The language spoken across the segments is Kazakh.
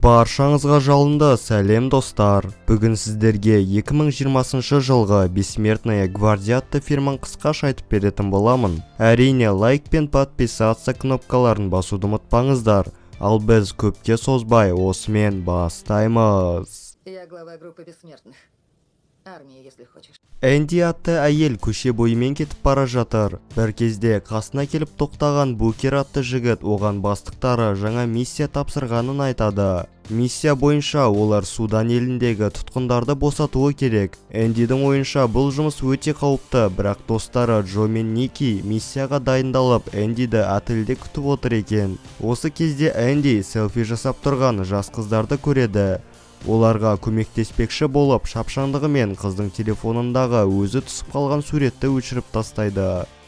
Баршаңызға жалынды сәлем, достар! Бүгін сіздерге 2020 жылғы «Бессмертная гвардия» атты фильмін қысқаша айтып беретін боламын. Әрине, лайк пен подписаться кнопкаларын басуды ұмытпаңыздар. Ал біз көпке созбай, осымен бастаймыз. Я глава группы бессмертных. Армии, если хочешь. Энди атты әйел көше бойымен кетіп бара жатыр. Бір кезде қасына келіп тоқтаған Букер атты жігіт оған бастықтары жаңа миссия тапсырғанын айтады. Миссия бойынша олар Судан еліндегі тұтқындарды босатуы керек. Эндидің ойынша, бұл жұмыс өте қауіпті, бірақ достары Джо мен Ники миссияға дайындалып, Эндиді отельде күтіп отыр екен. Осы кезде Энди селфи жасап тұрған жас қыздарды көреді. Оларға көмектеспекші болып, шапшаңдығымен қыздың телефонындағы өзі түсіп қалған суретті өшіріп тастайды.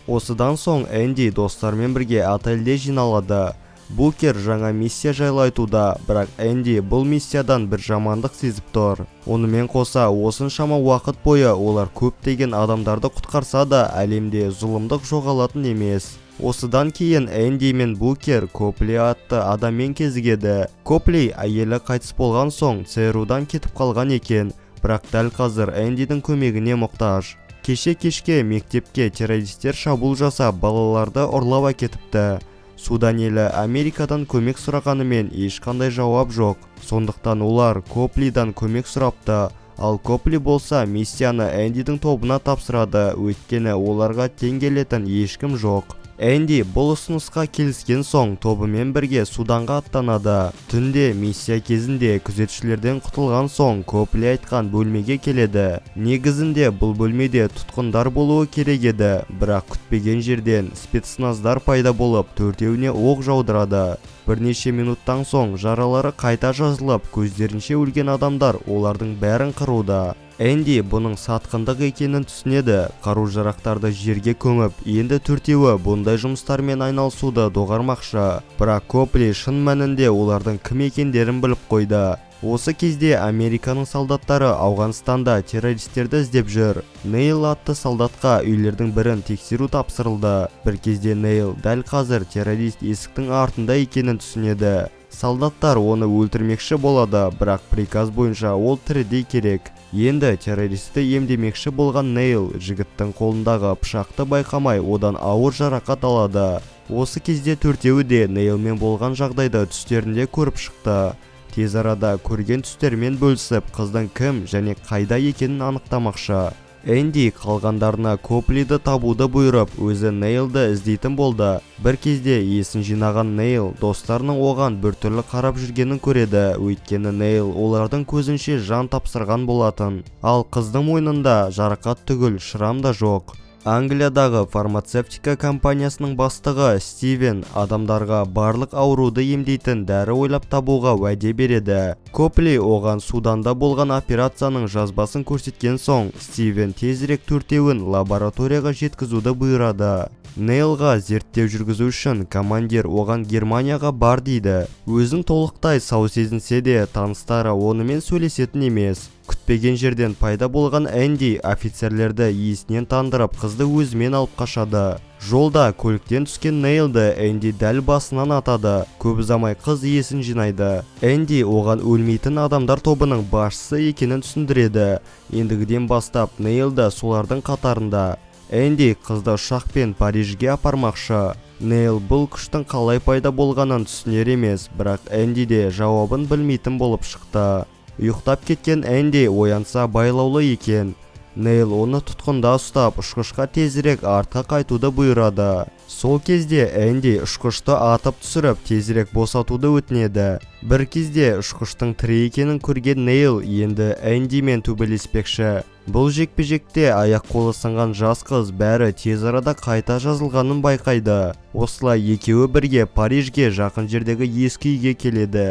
Осыдан соң Энди достарымен бірге отельде жиналады. Букер жаңа миссия жайлы айтуда, бірақ Энди бұл миссиядан бір жамандық сезіп тұр. Онымен қоса, осыншама уақыт бойы олар көптеген адамдарды құтқарса да, әлемде зұлымдық жоғалатын емес. Осыдан кейін Энди мен Букер Копли атты адаммен кезігеді. Копли әйелі қайтыс болған соң ЦРУ-дан кетіп қалған екен, бірақ дәл қазір Эндидің көмегіне мұқтаж. Кеше кешке мектепке террористер шабуыл жасап, балаларды ұрлап әкетіпті. Судан елі Америкадан көмек сұрағанымен, ешқандай жауап жоқ. Сондықтан олар Коплидан көмек сұрапты. Ал Копли болса, миссияны Эндидің тобына тапсырады, өйткені оларға тең келетін ешкім жоқ. Энди бұл ұсынысқа келіскен соң, тобымен бірге Суданға аттанады. Түнде миссия кезінде күзетшілерден құтылған соң, Копли айтқан бөлмеге келеді. Негізінде бұл бөлмеде тұтқындар болуы керек еді, бірақ күтпеген жерден спецназдар пайда болып, төртеуіне оқ жаудырады. Бірнеше минуттан соң жаралары қайта жазылып, көздерінше өлген адамдар олардың бәрін қыруда. Энди бұның сатқындық екенін түсінеді. Қару-жарақтарды жерге көміп, енді төртеуі бұндай жұмыстармен айналысуды доғармақшы. Бірақ Копли шын мәнінде олардың кім екендерін біліп қойды. Осы кезде Американың солдаттары Ауғанстанда террористерді іздеп жүр. Нейл атты солдатқа үйлердің бірін тексеру тапсырылды. Бір кезде Нейл дәл қазір террорист есіктің артында екенін түсінеді. Солдаттар оны өлтірмекші болады, бірақ приказ бойынша ол тірідей керек. Енді террористті емдемекші болған Нейл жігіттің қолындағы пышақты байқамай, одан ауыр жарақат алады. Осы кезде төртеуі де Нейлмен болған жағдайды түстерінде көріп шықты. Тез арада көрген түстерімен бөлісіп, қыздың кім және қайда екенін анықтамақшы. Энди қалғандарына Коплиді табуды бұйырып, өзі Нейлді іздейтін болды. Бір кезде есін жинаған Нейл достарының оған біртүрлі қарап жүргенін көреді, өйткені Нейл олардың көзінше жан тапсырған болатын. Ал қыздың мойнында жарақат түгіл, шрам да жоқ. Англиядағы фармацевтика компаниясының бастығы Стивен адамдарға барлық ауруды емдейтін дәрі ойлап табуға уәде береді. Копли оған Суданда болған операцияның жазбасын көрсеткен соң, Стивен тезірек төртеуін лабораторияға жеткізуді бұйырады. Нейлға зерттеу жүргізу үшін командир оған Германияға бар дейді. Өзін толықтай сау сезінсе де, таныстары онымен сөйлесетін емес. Күтпеген жерден пайда болған Энди офицерлерді есінен тандырып, қызды өзімен алып қашады. Жолда көліктен түскен Нейлді Энди дәл басынан атады. Көп ұзамай қыз есін жинайды. Энди оған өлмейтін адамдар тобының басшысы екенін түсіндіреді. Ендігіден бастап Нейл да солардың қатарында. Энди қызды ұшақпен Парижге апармақшы. Нейл бұл күштің қалай пайда болғанын түсінер емес, бірақ Энди де жауабын білмейтін болып шықты. Ұйықтап кеткен Энди оянса, байлаулы екен. Нейл оны тұтқында ұстап, ұшқышқа тезірек артқа қайтуды бұйырады. Сол кезде Энди ұшқышты атып түсіріп, тезірек босатуды өтінеді. Бір кезде ұшқыштың тірі екенін көрген Нейл енді Эндимен төбелеспекші. Бұл жекпе-жекте аяқ қолы сынған жас қыз бәрі тез арада қайта жазылғанын байқайды. Осылай екеуі бірге Парижге жақын жердегі ескі үйге келеді.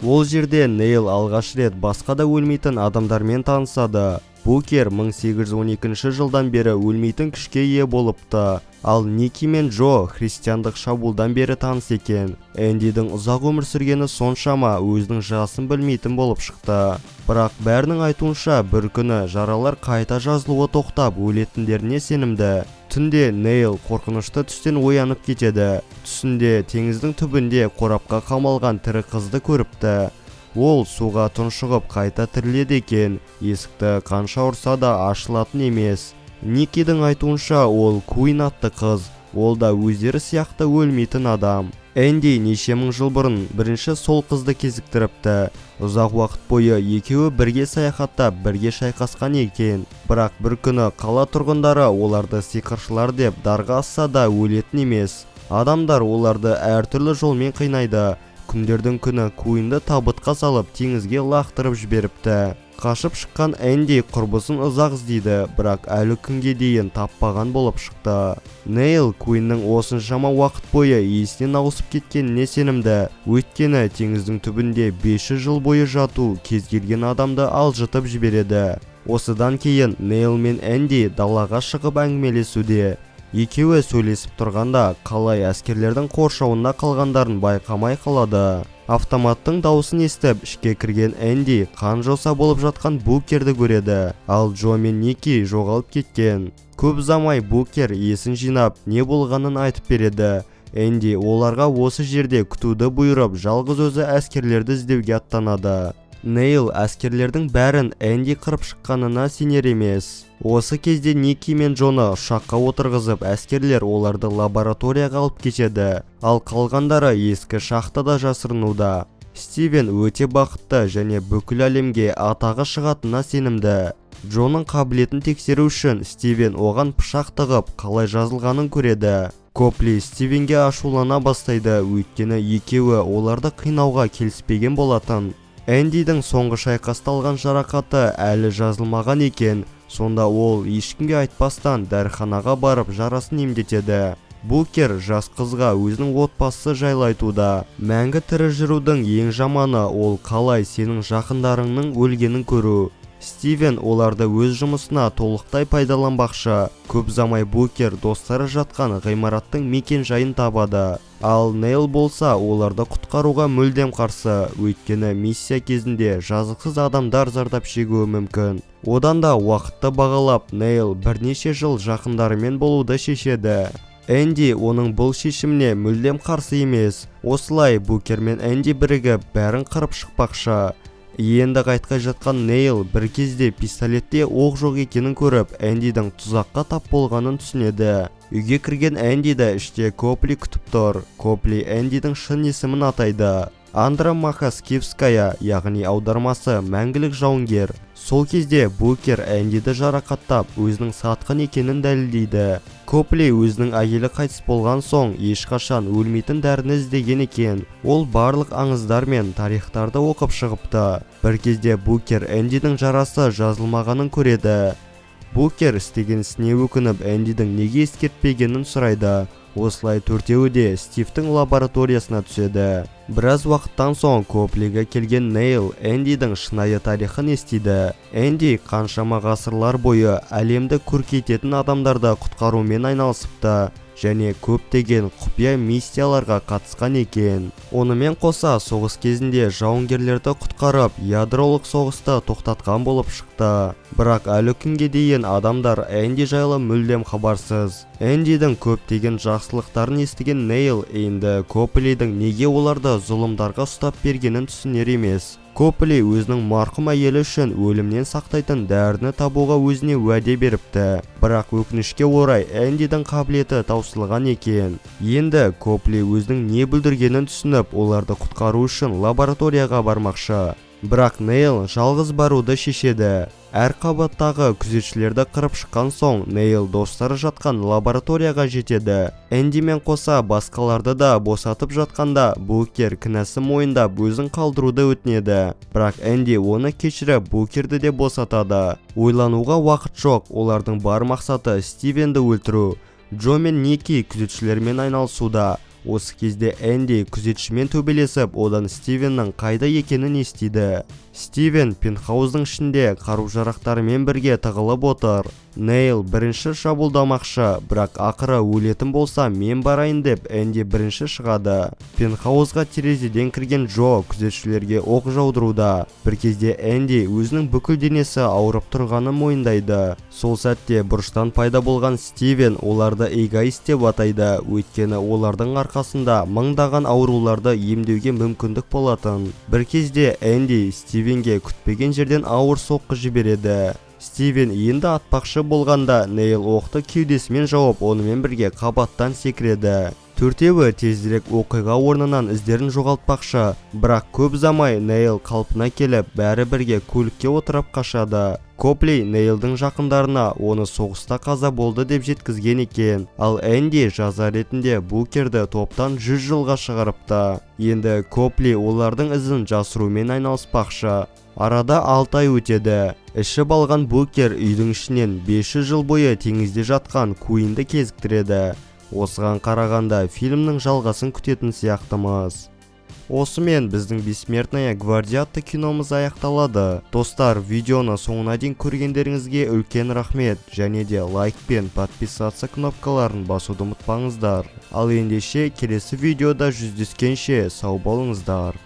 Ол жерде Нейл алғаш рет басқа да өлмейтін адамдармен танысады. Букер 1812 жылдан бері өлмейтін күшке ие болыпты. Ал Ники мен Джо христиандық шабуылдан бері таныс екен. Эндидің ұзақ өмір сүргені соншама, өзінің жасын білмейтін болып шықты. Бірақ бәрінің айтуынша, бір күні жаралар қайта жазылуы тоқтап, өлетіндеріне сенімді. Түнде Нейл қорқынышты түстен оянып кетеді. Түсінде теңіздің түбінде қорапқа қамалған тірі қызды көріпті. Ол суға тұншығып қайта тіріледі екен. Есікті қанша ұрса да ашылатын емес. Никидің айтуынша, ол Куин атты қыз. Ол да өздері сияқты өлмейтін адам. Энди неше мың жыл бұрын бірінші сол қызды кезіктіріпті. Ұзақ уақыт бойы екеуі бірге саяхаттап, бірге шайқасқан екен. Бірақ бір күні қала тұрғындары оларды сиқыршылар деп дарға асса да өлетін емес. Адамдар оларды әртүрлі жолмен қинайды. Күндердің күні Куинді табытқа салып, теңізге лақтырып жіберіпті. Қашып шыққан Энди құрбысын ұзақ іздейді, бірақ әлі күнге дейін таппаған болып шықты. Нейл Куиннің осыншама уақыт бойы есінен ауысып кеткеніне сенімді. Өйткені теңіздің түбінде 500 жыл бойы жату кез келген адамды алжытып жібереді. Осыдан кейін Нейл мен Энди далаға шығып әңгімелесуде. Екеуі сөйлесіп тұрғанда қалай әскерлердің қоршауында қалғандарын байқамай қалады. Автоматтың дауысын естіп, ішке кірген Энди қан жоса болып жатқан Букерді көреді. Ал Джо мен Ники жоғалып кеткен. Көп ұзамай Букер есін жинап, не болғанын айтып береді. Энди оларға осы жерде күтуді бұйырып, жалғыз өзі әскерлерді іздеуге аттанады. Нейл әскерлердің бәрін Энди қырып шыққанына сенер емес. Осы кезде Ники мен Джоны ұшаққа отырғызып, әскерлер оларды лабораторияға алып кетеді. Ал қалғандары ескі шахтада жасырынуда. Стивен өте бақытты және бүкіл әлемге атағы шығатынына сенімді. Джоның қабілетін тексеру үшін Стивен оған пышақ тығып, қалай жазылғанын көреді. Копли Стивенге ашулана бастайды, өйткені екеуі оларды қинауға келіспеген болатын. Эндидің соңғы шайқаста алған жарақаты әлі жазылмаған екен. Сонда ол ешкімге айтпастан дәріханаға барып жарасын емдетеді. Букер жас қызға өзінің отбасы жайлы айтуда. Мәңгі тірі жүрудің ең жаманы ол қалай сенің жақындарыңның өлгенін көру. Стивен оларды өз жұмысына толықтай пайдаланбақшы. Көп ұзамай Букер достары жатқан ғимараттың мекен жайын табады. Ал Нейл болса оларды құтқаруға мүлдем қарсы, өйткені миссия кезінде жазықсыз адамдар зардап шегуі мүмкін. Одан да уақытты бағалап, Нейл бірнеше жыл жақындарымен болуды шешеді. Энди оның бұл шешіміне мүлдем қарсы емес. Осылай Букер мен Энди бірігіп бәрін қырып шықпақшы. Енді қайтқай жатқан Нейл бір кезде пистолетте оқ жоқ екенін көріп, Эндидің тұзаққа тап болғанын түсінеді. Үйге кірген Эндиді іште Копли күтіп тұр. Копли Эндидің шын есімін атайды. Андромаха Скифская, яғни аудармасы мәңгілік жауынгер. Сол кезде Букер Эндиді жарақаттап, өзінің сатқын екенін дәлелдейді. Копли өзінің әйелі қайтыс болған соң ешқашан өлмейтін дәріні іздеген екен. Ол барлық аңыздар мен тарихтарды оқып шығыпты. Бір кезде Букер Эндидің жарасы жазылмағанын көреді. Букер істеген ісіне өкініп, Эндидің неге ескертпегенін сұрайды. Осылай төртеуі де Стивтің лабораториясына түседі. Біраз уақыттан соң Коплиге келген Нейл Эндидің шынайы тарихын естиді. Энди қаншама ғасырлар бойы әлемді көркейтетін адамдарды құтқарумен айналысыпты және көптеген құпия миссияларға қатысқан екен. Онымен қоса соғыс кезінде жауынгерлерді құтқарып, ядролық соғысты тоқтатқан болып шықты. Бірақ әлі күнге дейін адамдар Энди жайлы мүлдем хабарсыз. Эндидің көптеген жақсылықтарын естіген Нейл енді Коплидің неге оларды зұлымдарға ұстап бергенін түсінер емес. Копли өзінің марқұм әйелі үшін өлімнен сақтайтын дәріні табуға өзіне уәде беріпті. Бірақ өкінішке орай Эндидің қабілеті таусылған екен. Енді Копли өзінің не бүлдіргенін түсініп, оларды құтқару үшін лабораторияға бармақшы. Бірақ Нейл жалғыз баруды шешеді. Әр қабаттағы күзетшілерді қырып шыққан соң, Нейл достары жатқан лабораторияға жетеді. Эндимен қоса басқаларды да босатып жатқанда, Букер кінәсін мойындап өзін қалдыруды өтінеді. Бірақ Энди оны кешіріп, Букерді де босатады. Ойлануға уақыт жоқ, олардың бар мақсаты Стивенді өлтіру. Джо мен Ники күзетшілермен айналысуда. Осы кезде Энди күзетшімен төбелесіп, одан Стивеннің қайда екенін естиді. Стивен пентхауздың ішінде қару-жарақтарымен бірге тығылып отыр. Нейл бірінші шабуылдамақшы, бірақ ақыры өлетін болса мен барайын деп Энди бірінші шығады. Пентхаузға терезеден кірген Джо күзетшілерге оқ жаудыруда. Бір кезде Энди өзінің бүкіл денесі ауырып тұрғанын мойындайды. Сол сәтте бұрыштан пайда болған Стивен оларды эгоист деп атайды, өйткені олардың арқасында арқасында мыңдаған ауруларды емдеуге мүмкіндік болатын. Бір кезде Энди Стивенге күтпеген жерден ауыр соққы жібереді. Стивен енді атпақшы болғанда, Нейл оқты кеудесімен жауып, онымен бірге қабаттан секіреді. Төртеуі тезірек оқиға орнынан іздерін жоғалтпақшы, бірақ көп ұзамай Нейл қалпына келіп, бәрі бірге көлікке отырып қашады. Коплей Нейлдің жақындарына оны соғыста қаза болды деп жеткізген екен. Ал Энди жаза ретінде Букерді топтан 100 жылға шығарыпты. Енді Копли олардың ізін жасырумен айналыспақшы. Арада 6 ай өтеді. Ішіп алған Букер үйдің ішінен 500 жыл бойы теңізде жатқан Куинді кезіктіреді. Осыған қарағанда, фильмнің жалғасын күтетін сияқтымыз. Осымен біздің «Бессмертная гвардия» атты киномыз аяқталады. Достар, видеоны соңына дейін көргендеріңізге үлкен рахмет және де лайк пен подписаться кнопкаларын басуды ұмытпаңыздар. Ал ендеше, келесі видеода жүздескенше сау болыңыздар.